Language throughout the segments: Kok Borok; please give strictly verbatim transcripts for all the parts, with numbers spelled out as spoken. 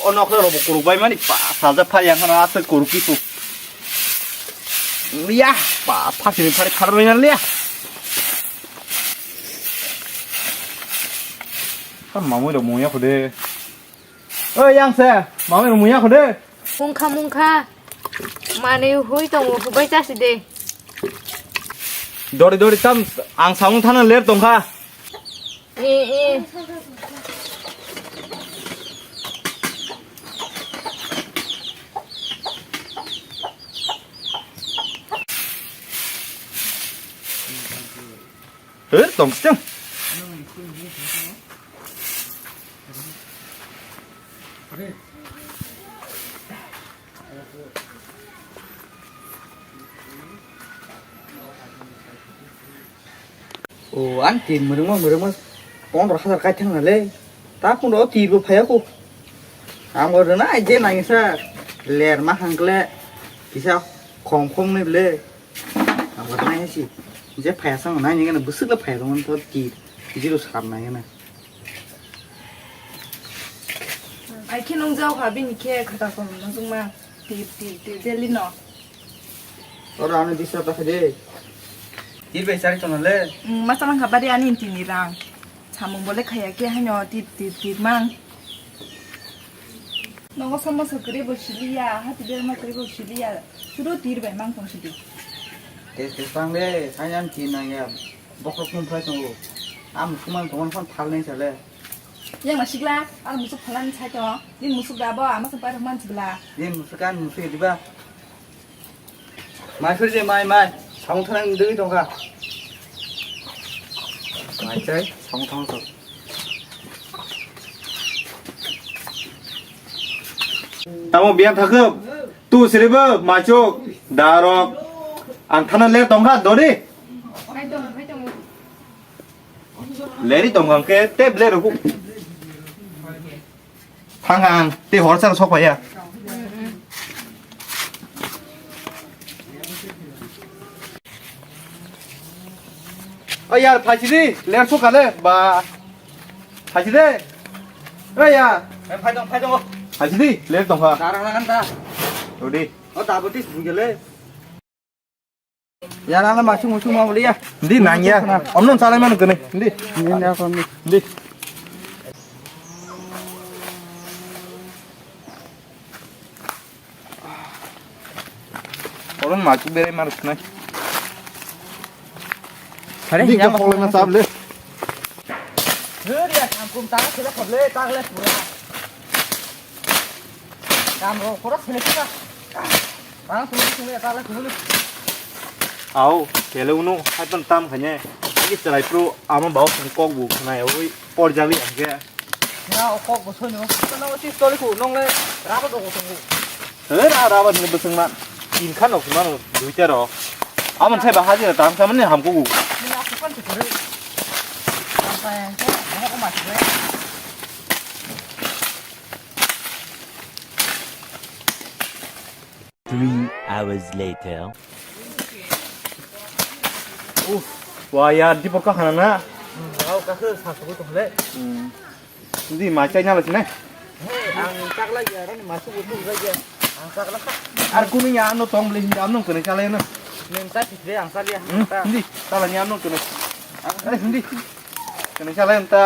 O nokla robo kuruk bai mani pa salja phari ang khana aswk kuruk kisu. Liya pa phasini phari phar bai na liya. Kan mamui rok muya khude. Oi yang se, mamui rok muya khude. Mungkha mungkha. Mani hui tongo hubai chasi de. Dori dori tam ang samung thana ler tongkha. Eh, eh. Eh, tong siteng. O, ang tin mwrwngma mwrwngma pondro hajar kai thang nale. Ta pondro tir bo phaya ko. Ang bo rwna je nangisa ler ma hangkle kisa khom khom ni ble. Ang bo nai si je phaya sang nai ni gana bwswk le phaya dong to tir. Jiro sar nai gana. Ai khe nung jao kha bini khe khata kom nung jung ma tir tir tir deli no. Oro ano disturb ta khaide. Tir bai chari tongna le. Mm, masa mang kha bari ani tini rang. Samung bole khaya khe haino tir tir tir mang. Nogo samo sakri bo siliya, hati ber ma kri bo siliya. Suru tir bai mang tong sidi. Tes tes pang le, haino ani tir nang ya. Bokhok nung phai tongo. Ang musuk man tongmani phone thal nai sale. Yang na sigla, ang musuk phalan sai to. Din musuk da bo, ama sa pai rok man sigla. Din musuk kan musuk diba. Mai phir je mai mai. Samung thang dui tongkha. Mai chai, samung thang to. Tamo biang thakhe, tu siribo maichuk, darok. Ang thana le tongkha, dori. Leri tongkha ke, te ble rokuk. Thang ang, te hor sar sok phaiya. O yar, phaisidi, ler sokale, ba. Phaisidi. O ya. Eh, phai dong, phai dong. Phaisidi, ler tongkha. Darang langan ta. Rodi. O, ta boti bugele. Yar, ana masuk, masuk, mau liya. Di nang ya. Om non salai manu kene. Di. Ini apa nih? Di. Orang masuk bere marus nai. Hari ini yang mau masak le. Hur ya, kangkung tangan sudah kable, tangan le pura. Kam ro, pura sini kita. Tangan sumuli sumuli, tangan le sumuli. Au, kele unu, hai pan tam khanye. Agi chalai pro, ama bawa sung kok bu khna ya, ui, por jali ang ke. Na, o kok bo soino. Kono o tis toli ku, nong le rabo dogo tongo. He, ra, rabo ni bwswng man. Tin khan ok man, duita ro. Amon sai ba haji na tam sa man ni ham ku. Ni aku kan tu kore. Apa yang ke? Mau ko mati kore. Three hours later. Uf, wah ya, di porka khana na. Hmm, au ka se sa su tu le. Hmm. Di ma chai na la sine. He, ang chakla ya, rani ma su tu le ya. Ang chakla kha. Ar kunu ya no tong le hinda amnong kene chala ya na. Nem ta chit le ang chali ya. Hmm, di, chala ni amnong kene. Ang, eh, di. Kene chala ya ta.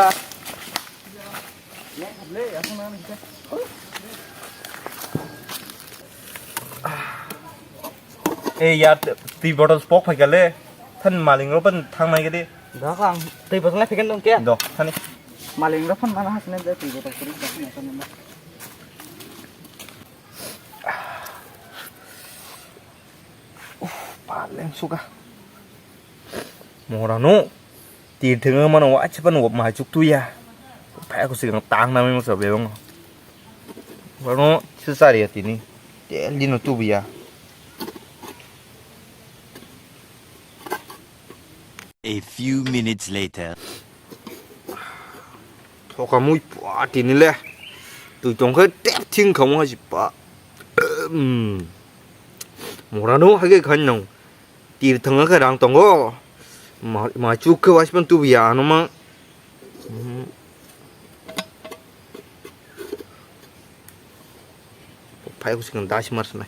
Eh, ya, twi bottle pok phai kale. Than maling ro pan thang nai gadi. Dak ang twi bottle lai phekan dong kya? Do, thani. Maling ro pan mana hasne de twi bottle kuri dak na kan na. Uf, paleng suka. Mora no. Tir thwngwi mano, waisa phano maichuk tuya. Phai kusi tang nami masa bebang. Wano sisari ya tini. Tel dino tubuya. A few minutes later. Thokamui pa tini le. Twi tongkhe tep thing khamu hasi pa. Morano hage khan nang. Tir thanga khe rang tongo. Ma, maichuk khe waisa phano tubuya ano ma. Phai kuching dasi mar sanai.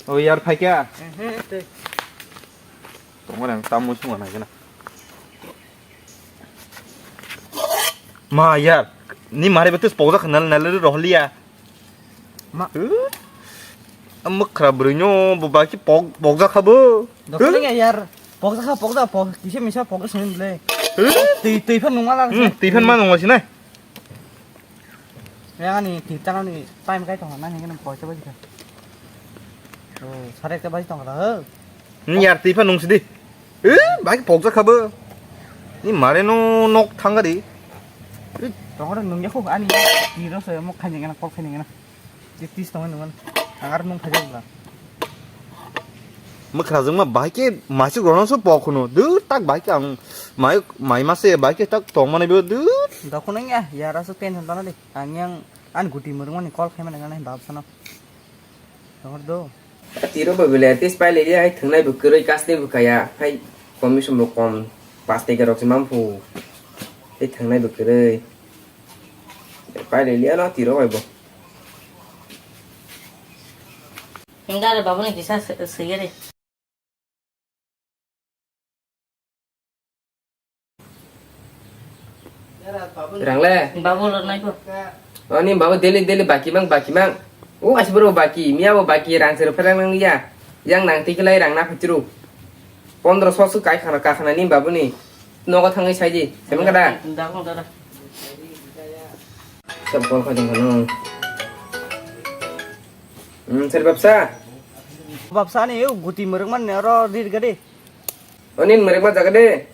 O yar phaikya. Tongmani ang tamo sung nai gana. Ma yar, ni mare betes pokjak nal nal rohliya. Ma. Mukra bwrwino bo baki pok pokjak khabo. Doktor ya yar. Pokjak kha pokjak pok kisa misa pokjak sini le. Twi twi phan nungma lang. Twi phan ma nungma sinai. Yang ani twi tang ani time kai tong na ni poisa bai kha. Oh, sare ekta bai tong kha. Ni yar twi phan nung sidi. Eh, bai pokjak khabo. Ni mare no nok thang gari. Tong kha nung ya khu ani twi ro se mo khaini gana kol khaini gana. Tis tongo nung. Ang ar nung phajak bla. Mwkhrajwkma bahai khe maisuk rwno se pok hwno. Dwr tak bahai khe ang mai, mai mase bahai khe tak tongmani bo dwr. Dokhno ya, yara su tension tana di. Ang yang an guti murung mani call khaimani nang nai bab sano. Dohor do. Tiro bo bile tis pai le ai thangnai bo kwrwi kasni bo kaya. Hai commission bo kom pas teke rok se mamphu. Hai thangnai bo kwrwi. Pai le liya no tiro bai bo. Hingare babu ni kisa se-, seye de. Rangle. Babu lo nai ko. Ani babu daily daily baki mang baki mang. O asi bro baki, miya bo baki rang sero pherang nang ya. Yang nang tikelai rang na phachiru. Pondro so su kai khana ka khana ni babu ni. Nogo thangwi saidi, semi kada? Da, da, da. Sab call kha jong kano. Hmm, sir babsa. Babsa ni eu guti murung man ne ro rir gade. Onin murung ma jaga de.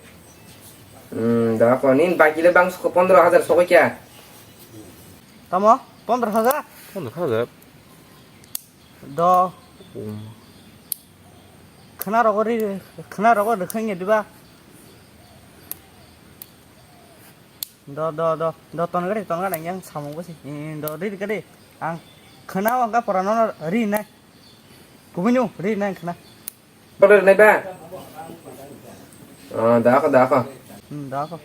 Hmm, da ko nin baki le bang soko pondro hajar soko kya? Tamo pondro hajar? Pondro hajar. Do. Khna rogo ri, khna rogo rwkhwng ya diba? Do, do, do, do, ton gari, ton gari, yang samung basi. Eh, do, ri, ri, kade. Ang khna wangka porano ri nai. Kubunyu, ri nai khna. Order nai ba? Oh, da ko, da ko. Hmm, da ko.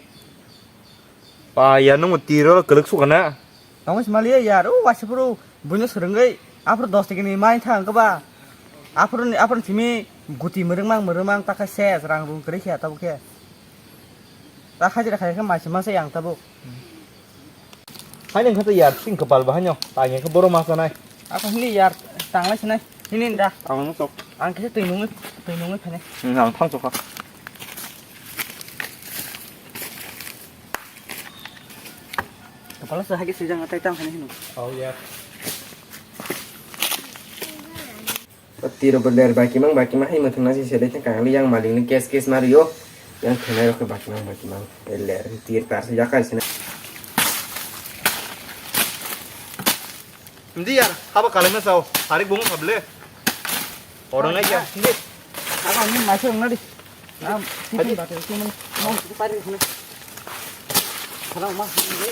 Pa, ya nung tiro kelek sukana. Tamo simaliya yar, o waisa phuru buino swrwngwi aphuru dos tikini mai thang kaba. Aphuru ni, aphuru simi guti murung mang, murung mang, ta khe ses rang rung kwrwi khe tabuk khe. Ta khaji ra khai khe mai sima se yang tabuk. Hai nung kha to yar sing kwpal bahanyo, ta nge khe boro ma sanai. Ako hini yar tanglai sinai, hini da. Ang nung sok. Ang khe twi nungwi, twi nungwi phane. Hmm, ang thang sok kha. Kepala sehagi sejang atai tang hini hino. Oh ya. Tiro beler baki mang baki mang hai muthung nasi sedai thang kang yang maling ni kes kes mario. Yang thenai rok baki mang baki mang. Beler tir tar se yakar sina. Ndi yar, haba kalai na sao. Tarik bung sable. Orang aja. Apa ni masuk nadi? Am, tiffin batal, tiffin. Mau pari sini. Kalau mas ini.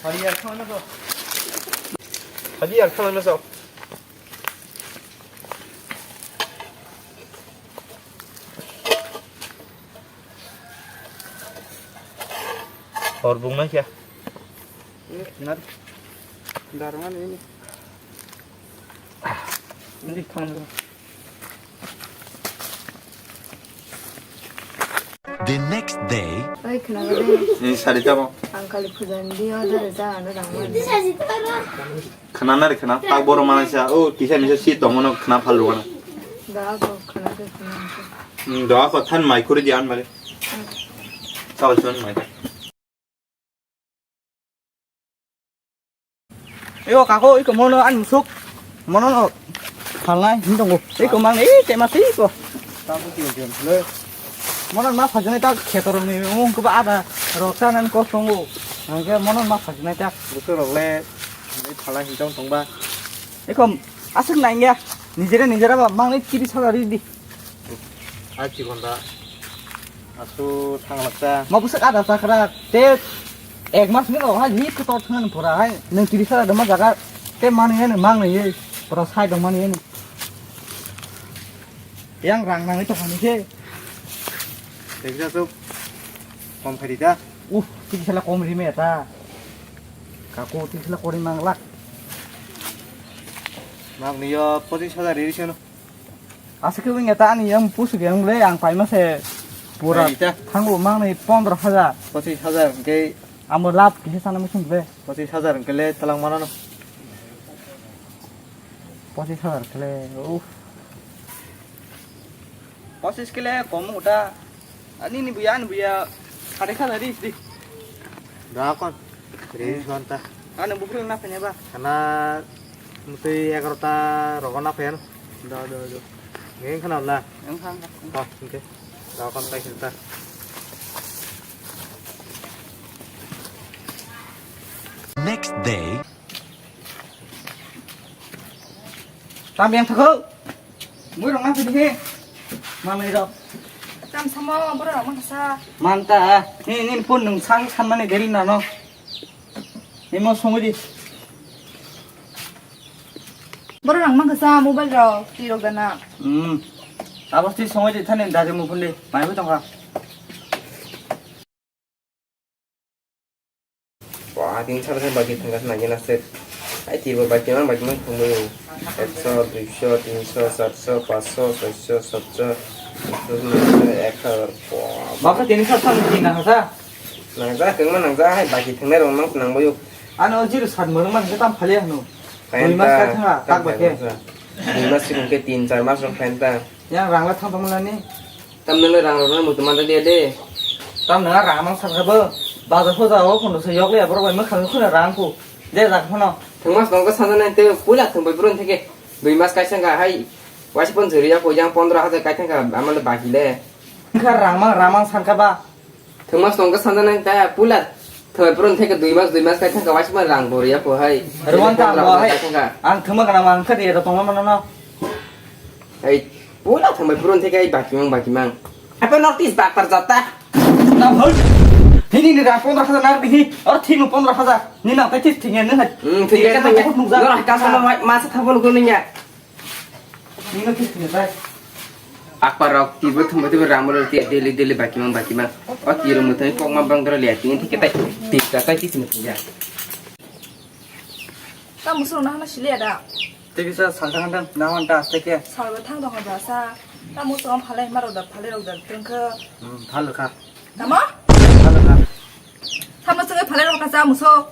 Hari ya, kau nak kau? Hari ya, kau nak kau? Hor bung na kya? Ini benar. Darangan ini. Ini kan. The next day. Oi, khna ba de. Ni sari tamo. Ang kali puja ni di order ja ano dang man. Khna na re khna, tak boro mana sa, o kisa misa si tong mano khna phal rwana. Da ko khna ke khna. Hmm, da ko than mai khuri di an mare. Chal chon mai. Eko kako, eko mono ani musuk. Mono no phalnai hin tongo. Eko mang, eh, tema si eko. Tamo si jen le. Mono ma phajnai ta khetor ni mung ko ba ada rok ta nan ko tongo. Angke mono ma phajnai ta. Busu rok le, ni phalnai hin tong tong ba. Eko asuk nai ya. Nijere nijera ba mang ni kiri sala ri di. Ai chikon da. Asu thang laksa. Ma busu ada sakra te. Ek mas ni o hai ni kotor thang pura hai. Nang tris hajar dama jaga te mani ne mang ni pura sai dong mani ne. Yang rang nang to hani ke. Dekha so kom khari da. Uh, tris hajar kom ri me ta. Kako tris hajar kori mang lak. Mang ni yo pochis hajar ri sino. Aswk khe wngya ta ani yang pusu ge wng le ang paima se pura. Ai, ta. Thango mang ni pondro hajar. Pochis hajar hwnkhe. Amo lab kisa sana muchung le. Pochis hajar hwnkhe le talang manano. Pochis hajar khe le, uff. Pochis khe le kom uta. Ani ni buya, ani buya. Kade kha dari di. Da kon. Ready suan ta. Ano buphuru na phanya ba. Kana mutui egarota rogo na phayan. Da, da, da. Ngeng khana la. Ngeng khana. Ha, oke. Da kon tai ta. Next day. Tam yang thakho. Mui rong na phidi he. Mangai rok. Tam samo borok rok mangsa. Manta. Ni ni pun nung sang san mani deri na no. Ni mo songwi di. Borok rok mangsa mobile rok ti rok dana. Hmm. Abos ti songwi di thani dadi mo pun di. Mai bu tongkha. Wah, tin sar khe bagi thangkha nangya na se. Ai tibo bagi mang bagi mang thangbo. Ekso, duiso, tinso, charso, paanso, soiso, satso, atso, noiso, ek hajar. Wah. Baka tin sar thang tin na sa. Nangja kengma nangja hai bagi thangnai rok mang nangbo yo. Ano zero sat mano man tam phali ano. Dui mas ka thanga tak ba khe. Dui mas sikung khe tin char mas rok phain ta. Yang rang la thang tong mani. Tamni le rang rok mutu man dia de. Tam nang rang mang sakha bo. Bazar pho jao kono se yok le borok bai makhang khuna rang khu. De jak phano. Thangmas nong ka sana nai te puila thang bai bron theke. Dui mas kaisa ga hai. Wasi pon juri ya ko yang pondro hajar kai thang ka amal baki le. Kha rang mang rang mang san ka ba. Thangmas nong ka sana nai ta puila thang bai bron theke dui mas dui mas kai thang ka wasi pon rang bor ya ko hai. Ruan ta bo hai. Kai thang ka. Ang thangma kana mang kha de ro tong mano no. Hai, pula thangbai purun theke ai bakimang, bakimang. Apa notice bakpar jata? Na bhai. Hini ni rang pondro hajar nar dihi. Or thinu pondro hajar. Ni nang tai this thingya nang hai. Hmm, thingya, thingya. Nor ka sama ma-, masa thabo nugo niya. Ni no this thingya bai. Akpar rok tibo thumbo tibo rang bolo ti daily, daily bakimang, bakimang. O tiro mutai kok ma bang doro liya tingin thike tai. Tik ka tai this mutai ya. Ta musuk na hana sili ada. Tei kisa salthang thang nawan ta aste khe. Salba thang dong ba sa. Ta musuk am phalai ma rok da phalai rok da tengkha. Hmm, phalo kha. Tamo? Phalo kha. Tamo sung phalai rok kha sa musuk.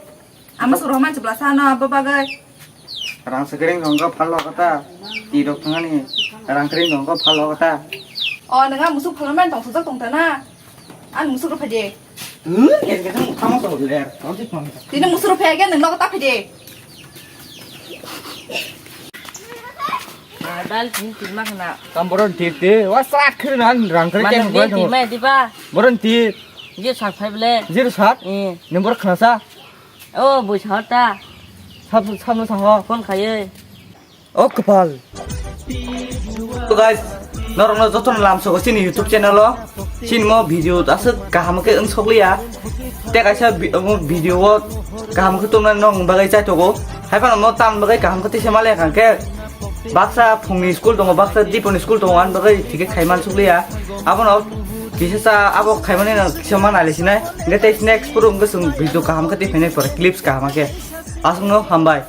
Ama sung rok man chibla sa na ba bagai. Rang sekereng dong kha phalo kha ta. Ti rok thangani. Rang kereng dong kha phalo kha ta. O nang musuk phalo man tong sujak tong ta na. Ang musuk rok phaidi. Hmm, yes, yes, ang tamo to ler. Tamo to tamo. Tini musuk rok phai gen nang ta phaidi. Ah, dal tin tin ma khna. Tam boron tit de. Wa sak khri nan rang kre ken boron tit. Mai di ba. Boron tit. Je sak phai ble. Zero sat. Eh. Number khna sa. O bui sa ta. Sab sab no sa ho. Phone khaye. O kwpal. So guys, norokno jotono lamsogo chini YouTube channel o. Chini mo video aswk kaham khe wng sokliya. Tei kaisa bi-, omo video o kaham khe tongna nong bagwi chaitogo. Hai phano mo tam bagwi kaham khe tisa maliya kha khe. Baksa phungni school tongo, baksa diponi school tongo, ani bagwi thikhe khaiman sokliya. Abono kisa sa abo khaimani no kisa ma nalisinai. Hingkhe tei next phuru hingkhe chwng video kaham khe tei phainai pore clips kaham khe. Aswkno hambai.